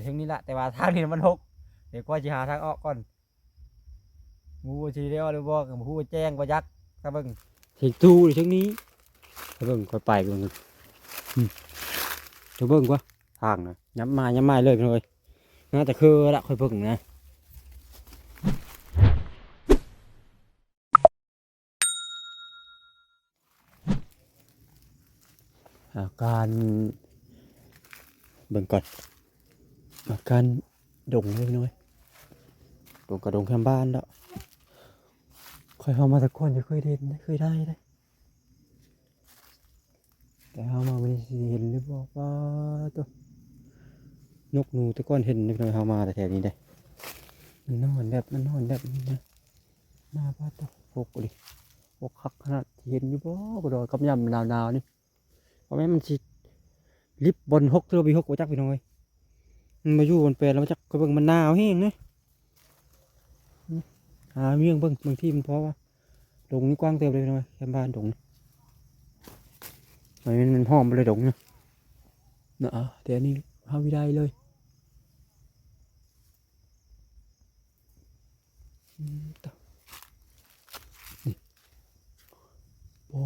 ເທິງນີ້ລະ ແຕ່ວ່າທາງນີ້ມັນຫົກ ດຽວຂ້ອຍຊິຫາທາງອອກກ່ອນ. ບໍ່ຮູ້ວ່າຊິໄດ້ອອກຫຼືບໍ່ ກໍບໍ່ຮູ້ວ່າແຈ້ງບໍ່ຈັກ. ຖ້າເບິ່ງເທິງຕູ້ເທິງນີ້ ຖ້າເບິ່ງ ຂ້ອຍໄປເບິ່ງ ອືມ ຈະເບິ່ງກວ່າທາງນະ ຫຍັບມາ ຫຍັບມາເລີຍພີ່ນ້ອງເອີຍ. ໜ້າຈະຄືລະ ຂ້ອຍເບິ່ງນະ. ອາການ ເບິ່ງກ່ອນ ອາການດົງເລີຍພີ່ນ້ອງເອີຍ. ດົງກະດົງແຄມບ້ານດອກ. ຂ້ອຍເຮົາມາແຕ່ກ່ອນຈະເຄີຍເຫັນ ເຄີຍໄດ້ເດ້ ແຕ່ເຮົາມາມື້ນີ້ຊິເຫັນຫຼືບໍ່? ປາດໂທ້ ນົກໜູແຕ່ກ່ອນເຫັນພີ່ນ້ອງ ເຮົາມາແຖວໆນີ້ເດ້. ມັນນອນແບບ ມັນນອນແບບນີ້ນະ. ມາ ປາດໂທ້ ຫົກອີ່ຫຼີ ຫົກຄັກຂະໜາດ. ຊິເຫັນຢູ່ບໍ່ ກະດອຍ ກັບຍາມໜາວໆນີ້? ບໍ່ແມ່ນມັນຊິລິບບ່ອນຫົກ ຫຼືບໍ່ມີຫົກ ບໍ່ຈັກພີ່ນ້ອງເອີຍ. ມັນມາຢູ່ບ່ອນແປນແລ້ວ ບໍ່ຈັກ ຂ້ອຍເບິ່ງມັນໜາວແຮງເດ້. ຫາວຽງເບິ່ງ ບາງທີມັນພໍວ່າ ດົງນີ້ກວ້າງເຕີບເລີຍພີ່ນ້ອງເອີຍ ແຄມບ້ານດົງນີ້. ມັນ ມັນຫ້ອມໄປເລີຍດົງນີ້ນະ. ແຕ່ອັນນີ້ຫາວິໄລເລີຍ. ອືມ ຕະ ນີ້ ໂອ້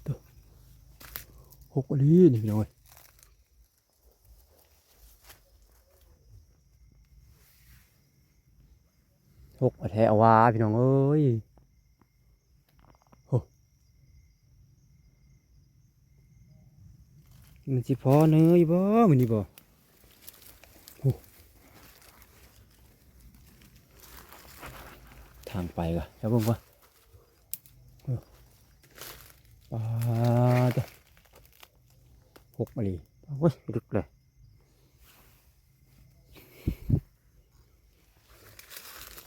ໂຕ ຫົກອີ່ຫຼີນີ້ພີ່ນ້ອງເອີຍ. ຫົກແທ້ວ່າພີ່ນ້ອງເອີຍ. ໂອ້ ມັນຊິພໍເນີຢູ່ບໍ່ມື້ນີ້ບໍ່? ໂອ້ ທາງໄປກະ ດຽວເບິ່ງກ່ອນ. ເອີ ປາດໂທ້ ຫົກອີ່ຫຼີ. ໂອ້ຍ ລຶກເລີຍ.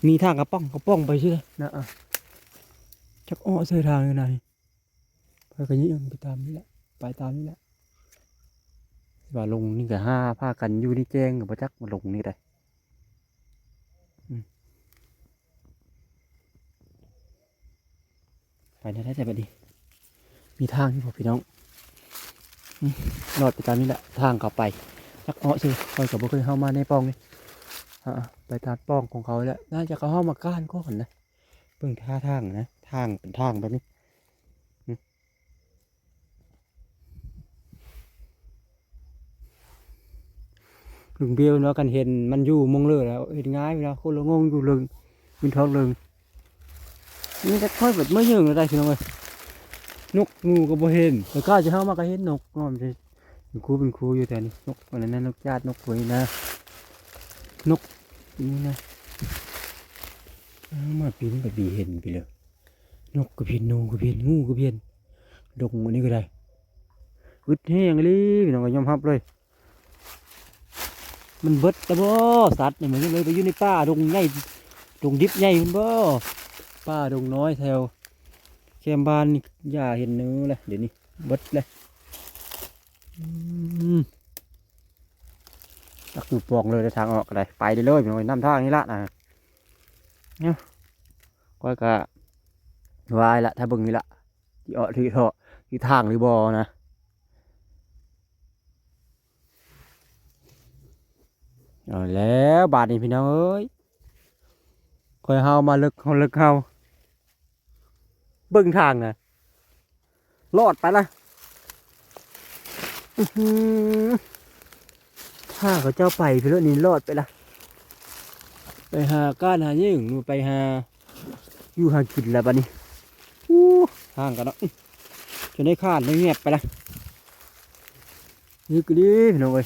ມີທາງກະປ່ອງກະປ່ອງໄປຊື່ນະ. ຈັກເອາະໃສ່ທາງຢູ່ໃນ ຂ້ອຍກະຍິງໄປຕາມນີ້ແຫຼະ ໄປຕາມນີ້ແຫຼະ. ວ່າລົງນີ້ກະຫາພາກັນຢູ່ໃນແຈ້ງກະບໍ່ຈັກວ່າລົງນີ້ໃດ. ອືມ ໄປແນວໃດແທ້ບາດນີ້? ມີທາງຢູ່ບໍ່ພີ່ນ້ອງ? ອືມ ລອດໄປຕາມນີ້ແຫຼະ ທາງເຂົ້າໄປ. ຈັກເອາະຊື່ ຂ້ອຍກະບໍ່ເຄີຍເຂົ້າມາໃນປ່ອງນີ້. ອາ ໄປຕາມປ່ອງຂອງເຂົາແຫຼະ. ໜ້າຈະເຂົ້າມາກ້ານກ່ອນນະ. ເບິ່ງທ່າທາງນະ ທາງເປັນທາງແບບນີ້. ອືມ ລຸງເບວເນາະ ຄັນເຫັນມັນຢູ່ມົງເລີແລ້ວເຮັດງ່າຍເນາະ. ຄົນລະງົງຢູ່ເລິງ ມີທ້ອງເລິງ. ມີແຕ່ຂ້ອຍເບິດມື້ຍືງແລ້ວໄດ໋ພີ່ນ້ອງເອີຍ. ນົກໜູກະບໍ່ເຫັນ ແຕ່ກ້າຈະເຮົາມາກະເຫັນນົກເນາະ. ເປັນຄູເປັນຄູຢູ່ແຖວນີ້ ນົກອັນນັ້ນນະ ນົກຈາດ ນົກຫວຍນະ ນົກນີ້ນະ. ເອົາມາປີນກະບີເຫັນໄປເລີຍ. ນົກກະເຫັນ ໜູກະເຫັນ ງູກະເຫັນ ດົງອັນນີ້ກະໄດ້. ອຶດແຮງອີ່ຫຼີພີ່ນ້ອງ ຍອມຮັບເລີຍ. ມັນເບິດແລ້ວບໍ່ ສັດນີ້ ມັນເລີຍໄປຢູ່ໃນປ່າດົງໃຫຍ່ ດົງດິບໃຫຍ່ພຸ້ນບໍ່? ປ່າດົງນ້ອຍແຖວແຄມບ້ານນີ້ ຢ່າເຫັນເນີແຫຼະ ດຽວນີ້ເບິດແລ້ວ. ອືມ ຈັກຢູ່ປ່ອງເລີຍ ທາງອອກກະໄດ້ ໄປເລີຍພີ່ນ້ອງ. ນຳທາງນີ້ລະນະ ຂ້ອຍກະວ່າລະ ຖ້າເບິ່ງນີ້ລະ ຊິເອາະ ຊິເທາະ ຊິທາງຫຼືບໍ່ນະ. ເອົາແລ້ວບາດນີ້ພີ່ນ້ອງເອີຍ ຂ້ອຍເຮົາມາເລິກ ເຮົາເລິກເຮົາ ເບິ່ງທາງນະ ລອດໄປລະ. ອືຫື ຖ້າເຂົາເຈົ້າໄປພຸ້ນລະນີ້ ລອດໄປລະ ໄປຫາກ້ານຫາຫຍັງ ໄປຫາຢູ່ຫາກິນລະບາດນີ້. ອູ້ ທາງກະເນາະ ຈົນໄດ້ຄານໄດ້ແງບໄປລະ. ນີ້ກະດີພີ່ນ້ອງເອີຍ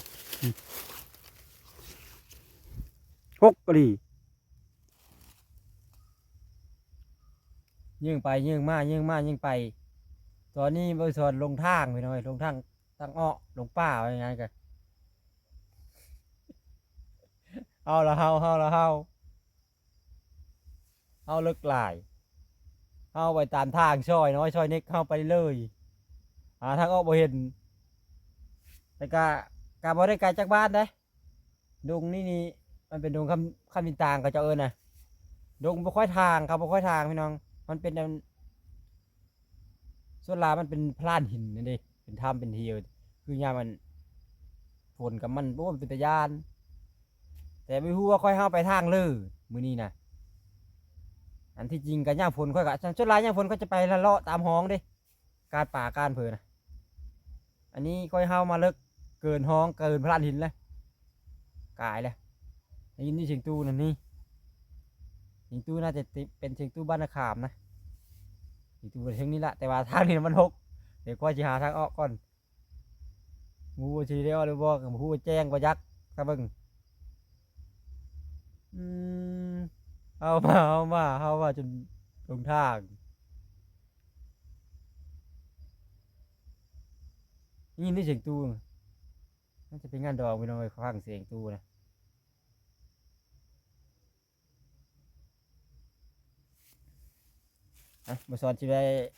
ຫົກກະດີ. ຍິງໄປຍິງມາ ຍິງມາຍິງໄປ. ຕອນນີ້ບໍ່ສອນຫຼົງທາງພີ່ນ້ອງເອີຍ ຫຼົງທາງ ທາງເອາະ ຫຼົງປ່າວ່າງ່າຍກະ ເຮົາລະເຮົາ ເຮົາລະເຮົາ ເຮົາເລິກຫຼາຍ ເຮົາໄປຕາມທາງຊອຍນ້ອຍຊອຍເລັກ ເຮົາໄປເລີຍ ຫາທາງອອກບໍ່ເຫັນ. ແຕ່ກະ ກະບໍ່ໄດ້ໄກຈາກບ້ານເດ້. ດົງນີ້ນີ້ ມັນເປັນດົງຄຳ ຄຳອິນຕາງເຂົາເຈົ້າເອີ້ນນະ ດົງບໍ່ຄ່ອຍທາງ ເຂົາບໍ່ຄ່ອຍທາງພີ່ນ້ອງ. ມັນເປັນອັນ ສ່ວນຫຼາຍມັນເປັນພະລານຫີນນັ້ນເດ້ ເປັນຖ້ຳເປັນເຫວ ຄືຍາມອັນຝົນກະມັນ ໂອ້ ມັນເປັນຕາຢ້ານ. ແຕ່ບໍ່ຮູ້ວ່າຂ້ອຍເຮົາໄປທາງເລີມື້ນີ້ນະ. ອັນທີ່ຈິງກໍຍາມຝົນຂ້ອຍກໍ ສ່ວນຫຼາຍຍາມຝົນຂ້ອຍຈະໄປລະເລາະຕາມຮ່ອງເດ້ ການປ່າການເພີນະ. ອັນນີ້ຂ້ອຍເຮົາມາເລິກເກີນຮ່ອງ ເກີນພະລານຫີນແລ້ວ ກາຍແລ້ວ. ໄດ້ຍິນຢູ່ສຽງຕູ້ນັ້ນນີ້ ສຽງຕູ້ໜ້າຈະຕິ ເປັນສຽງຕູ້ບ້ານນາຂາມນະ ສຽງຕູ້ເທິງນີ້ລະ. ແຕ່ວ່າທາງນີ້ມັນຫົກ ດຽວຂ້ອຍຊິຫາທາງອອກກ່ອນ. ບໍ່ຮູ້ວ່າຊິໄດ້ອອກຫຼືບໍ່ ກໍບໍ່ຮູ້ວ່າແຈ້ງບໍ່ຈັກ ຖ້າເບິ່ງ. ອືມ ເຮົາມາ ເຮົາມາ ເຮົາມາຈົນຫຼົງທາງ. ໄດ້ຍິນແຕ່ສຽງຕູ້ ໜ້າຈະເປັນງານດອງ ພີ່ນ້ອງເອີຍ ຟັງສຽງຕູ້ນະ. ອ່ະ ບໍ່ສອນຊິໄປ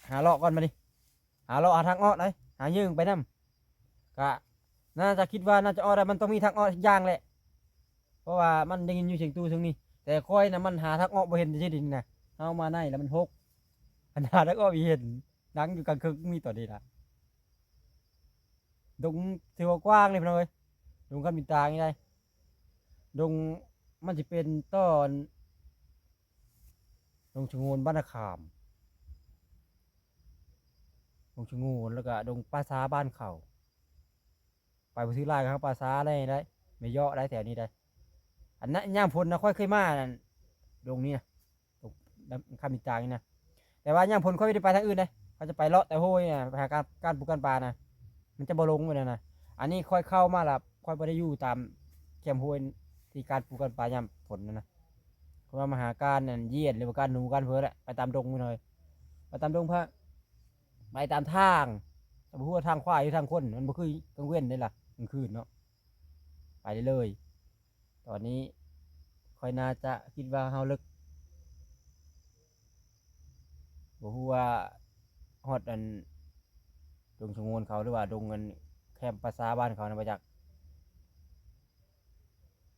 ຫາເລາະກ່ອນບາດນີ້ ຫາເລາະຫາທາງອອກໄດ໋ ຫາເຍີ້ງໄປນຳ. ກະໜ້າຈະຄິດວ່າໜ້າຈະອອກໄດ້ ມັນຕ້ອງມີທາງອອກສັກຢ່າງແຫຼະ ເພາະວ່າມັນໄດ້ຍິນຢູ່ສຽງຕູ້ເທິງນີ້. ແຕ່ຂ້ອຍນະ ມັນຫາທາງອອກບໍ່ເຫັນ ຈະເຮັດຈັ່ງໃດນະ. ເຮົາມາໃນລະມັນຫົກ ອັນຫາທາງອອກບໍ່ເຫັນ ນັ່ງຢູ່ກາງເຄີງມີຕອນນີ້ລະ. ດົງຖືວ່າກວ້າງເດ້ພີ່ນ້ອງເອີຍ ດົງຄຳມິນຕານີ້ໄດ໋. ດົງມັນຊິເປັນຕອນດົງຊະໂງນບ້ານນາຂາມ ດົງຊະໂງນ ແລ້ວກະດົງປ່າຊ້າບ້ານເຂົາ. ໄປບໍ່ຖືກຫຼາຍກໍຫາປ່າຊ້າໄດ້ໄດ໋ ແມ່ເຍາະໄດ໋ ແຖວນີ້ໄດ໋. ອັນນັ້ນຍາມຝົນນະ ຂ້ອຍເຄີຍມານັ້ນ ດົງນີ້ນະ ດງຄຳມິນຕານີ້ນະ. ແຕ່ວ່າຍາມຝົນຂ້ອຍບໍ່ໄດ້ໄປທາງອື່ນເດ້ ຂ້ອຍຈະໄປເລາະແຕ່ໂຮຍນະ ໄປຫາການ ການປູກການປານະ ມັນຈະບໍ່ຫຼົງໄປນັ້ນນະ. ອັນນີ້ຂ້ອຍເຂົ້າມາລະ ຂ້ອຍບໍ່ໄດ້ຢູ່ຕາມແຄມໂຮຍທີ່ການປູກການປາຍາມຝົນນັ້ນນະ. ເພາະວ່າມາຫາການອັນຢຽນ ຫຼືວ່າການໜູການເພີແຫຼະ ໄປຕາມດົງພຸ້ນເລີຍ ໄປຕາມດົງພະ ໄປຕາມທາງ ແຕ່ບໍ່ຮູ້ວ່າທາງຄວາຍຫຼືທາງຄົນ ມັນບໍ່ຄືກາງເວັນເດ້ລະ ກາງຄືນເນາະ ໄປໄດ້ເລີຍ. ຕອນນີ້ຂ້ອຍໜ້າຈະຄິດວ່າເຮົາເລິກ ບໍ່ຮູ້ວ່າຮອດອັນດົງຊະໂງນເຂົາ ຫຼືວ່າດົງອັນແຄມປ່າຊ້າບ້ານເຂົານະ ບໍ່ຈັກ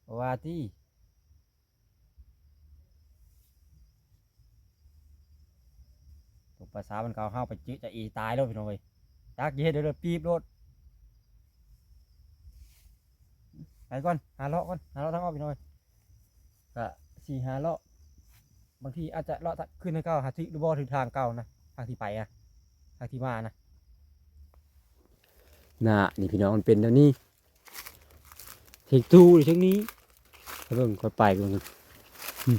ບໍ່ວ່າຕິ. ຕົກປາສາມັນກໍເອົາເຮົາໄປເຈີຈະເອຕາຍໂລດ ພີ່ນ້ອງເອີຍ. ຈັກຊິເຮັດແນວໃດ ປີບໂລດ. ໄປກ່ອນ ຫາເລາະກ່ອນ ຫາເລາະທາງອອກ ພີ່ນ້ອງເອີຍ. ກະຊິຫາເລາະ ບາງທີອາດຈະເລາະຄືນທາງເກົ່າ ຫາຖືກຫຼືບໍ່ຖືກທາງເກົ່ານະ ທາງທີ່ໄປນະ ທາງທີ່ມານະ. ນະ ນີ້ພີ່ນ້ອງ ມັນເປັນແນວນີ້ ເທິງຕູ້ເທິງນີ້ ເບິ່ງ ຂ້ອຍໄປເບິ່ງ ອືມ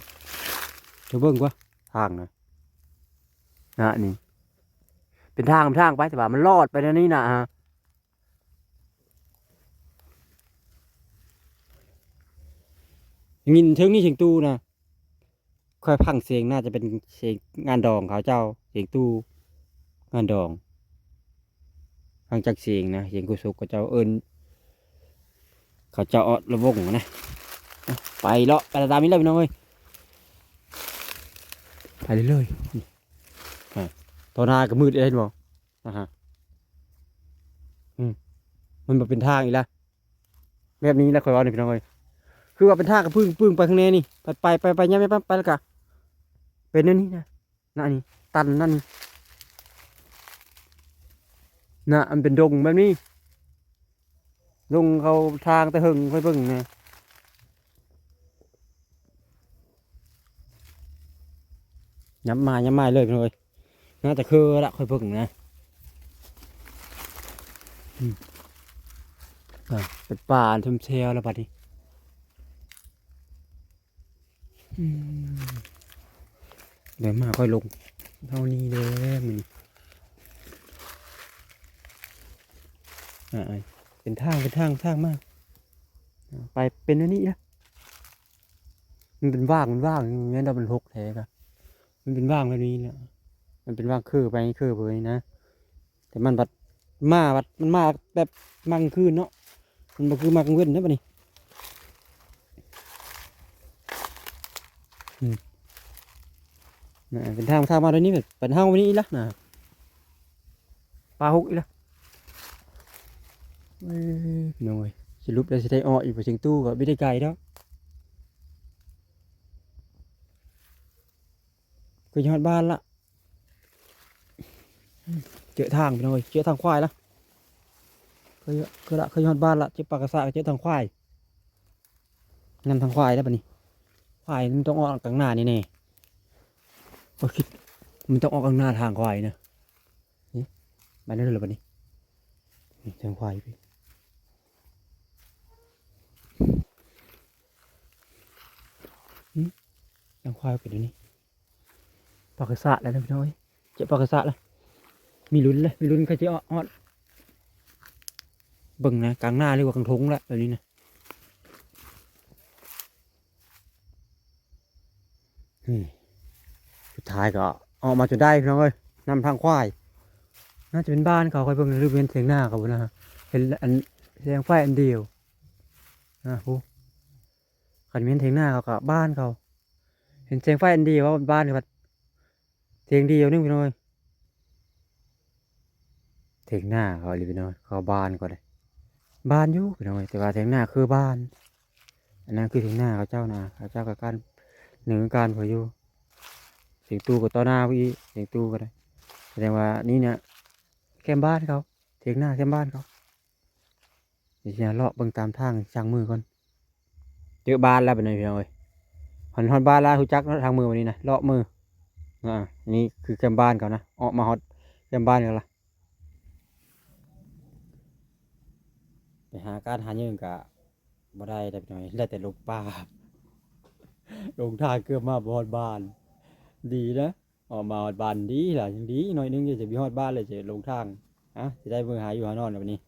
ເຈົ້າເບິ່ງກວ່າທາງນະ ນະ ນີ້ເປັນທາງ ເປັນທາງໄປ ແຕ່ວ່າມັນລອດໄປແນວນີ້ນະ ໄດ້ຍິນເທິງນີ້ ເທິງຕູ້ນະ. ຂ້ອຍຟັງສຽງ ໜ້າຈະເປັນສຽງງານດອງເຂົາເຈົ້າ ສຽງຕູ້ງານດອງ. ຟັງຈາກສຽງນະ ສຽງໂຄສົກເຂົາເຈົ້າເອີ້ນ ເຂົາເຈົ້າເອົາລະວົງນະ. ໄປເລາະ ໄປຕາມນີ້ແຫຼະ ພີ່ນ້ອງເອີຍ ໄປເລື້ອຍໆ. ອາ ຕອນໜ້າກໍມືດ ເຫັນບໍ່? ອາຮະ ອືມ ມັນບໍ່ເປັນທາງອີກລະ. ແບບນີ້ແຫຼະຂ້ອຍເວົ້ານີ້ ພີ່ນ້ອງເອີຍ ຄືວ່າເປັນທາງກະປຶ້ງໆໄປຂ້າງໃນນີ້ ໄປ ໄປ ໄປ ໄປ ຍາມໄປ ໄປ ແລ້ວກະເປັນແນວນີ້ນະ ນະ ອັນນີ້ຕັນ ນະ ນີ້ ນະ ມັນເປັນດົງແບບນີ້ ດົງເຂົາທາງແຕ່ເຫິງ ຂ້ອຍເບິ່ງນະ. ຫຍັບມາ ຫຍັບມາເລີຍ ພີ່ນ້ອງເອີຍ. ໜ້າຈະຄືລະ ຂ້ອຍເບິ່ງນະ ອືມ ອ່າ ເປັນປ່າທຳແຊວລະບັດນີ້ ອືມ. ເດີນມາ ຂ້ອຍລົງເທົ່ານີ້ແຫຼະມື້ນີ້ ອ່າ ເປັນທາງ ເປັນທາງ ທາງມາ ໄປເປັນແນວນີ້ນະ. ມັນເປັນຫວ່າງ ມັນຫວ່າງ ແມ່ນດອກ ມັນຫົກແທ້ກະ ມັນເປັນຫວ່າງແບບນີ້ແຫຼະ ມັນເປັນຫວ່າງເຄີໄປເຄີເພີນີ້ນະ. ແຕ່ມັນບັດມາ ບັດມັນມາແບບມາກາງຄືນເນາະ ມັນບໍ່ຄືມາກາງເວັນເດ້ບັດນີ້ ອືມ. ນະ ເປັນທາງ ທາງມາໂດຍນີ້ ເປັນເຮົານີ້ອີກລະນະ ປ່າຫົກອີກລະ. ເອີ ພີ່ນ້ອງເອີຍ ສະຫຼຸບແລ້ວຊິໄດ້ອອກອີກບໍ່? ສຽງຕູ້ກໍບໍ່ໄດ້ໄກດອກ ຄືຊິຮອດບ້ານລະ. ເຈີທາງ ພີ່ນ້ອງເອີຍ ເຈີທາງຄວາຍລະ ຄື ຄືລະ ຄືຊິຮອດບ້ານລະ ເຈີປາກກະສະ ເຈີທາງຄວາຍ. ນຳທາງຄວາຍແລ້ວບັດນີ້ ຄວາຍມັນຕ້ອງອອກກາງນານີ້ແນ່ ຂ້ອຍຄິດ ມັນຕ້ອງອອກກາງນາທາງຄວາຍນະ ນີ້ ໄປນັ້ນແລ້ວບັດນີ້ ນີ້ທາງຄວາຍໄປ ຫື ທາງຄວາຍໄປດຽວນີ້ ປາກກະສະແລ້ວນະພີ່ນ້ອງເອີຍ ເຈາະປາກກະສະແລ້ວ ມີລຸ້ນແລ້ວ ມີລຸ້ນເຂົາຊິຮອດ ເບິ່ງນະ ກາງນາຫຼືວ່າກາງທົ່ງແລ້ວ ແບບນີ້ນະ ນີ້ ສຸດທ້າຍກໍອອກມາຈົນໄດ້ພີ່ນ້ອງເອີຍ ນຳທາງຄວາຍ ໜ້າຈະເປັນບ້ານເຂົາ ຂ້ອຍເບິ່ງ ຫຼືເປັນຖຽງນາເຂົາພຸ້ນນະ ເຫັນອັນແສງໄຟອັນດຽວ ນະ ໂອ້ ຄັນແມ່ນຖຽງນາເຂົາກໍບ້ານເຂົາ ເຫັນແສງໄຟອັນດຽວ ບ້ານເຂົາ ຖຽງດຽວໜຶ່ງພີ່ນ້ອງເອີຍ ຖຽງນາເຂົາອີ່ຫຼີພີ່ນ້ອງ ເຂົາບ້ານເຂົາເດ້ ບ້ານຢູ່ພີ່ນ້ອງເອີຍ ແຕ່ວ່າຖຽງນາຄືບ້ານ ອັນນັ້ນຄືຖຽງນາເຂົາເຈົ້ານະ ເຂົາເຈົ້າກໍການ ໜຶ່ງການເຂົາຢູ່ ຖຽງຕູ້ກໍຕໍ່ໜ້າພຸ້ນອີກ ຖຽງຕູ້ກໍໄດ້ ສະແດງວ່ານີ້ນະ ແຄມບ້ານເຂົາ ຖຽງນາແຄມບ້ານເຂົາ ດຽວຊິເລາະເບິ່ງຕາມທາງ ຊ່າງມືກ່ອນ ເຈີບ້ານແລ້ວບັດນີ້ພີ່ນ້ອງເອີຍ ຮອດ ຮອດບ້ານແລ້ວ ຮູ້ຈັກເນາະ ທາງມືບັດນີ້ນະ ເລາະມື ອ່າ ນີ້ຄືແຄມບ້ານເຂົານະ ອອກມາຮອດແຄມບ້ານເຂົາລະ ໄປຫາການຫາເງິນກະບໍ່ໄດ້ແລ້ວພີ່ນ້ອງເອີຍ ໄດ້ແຕ່ຫຼົງປ່າ ຫຼົງທາງເກືອບມາບໍ່ຮອດບ້ານ ດີນະ ອອກມາຮອດບ້ານດີລະ ຍັງດີໜ້ອຍໜຶ່ງ ຈະໄປຮອດບ້ານແລ້ວຈະຫຼົງທາງ ອ່າ ຊິໄດ້ມື້ຫາຢູ່ຫານອນແລ້ວບັດນີ້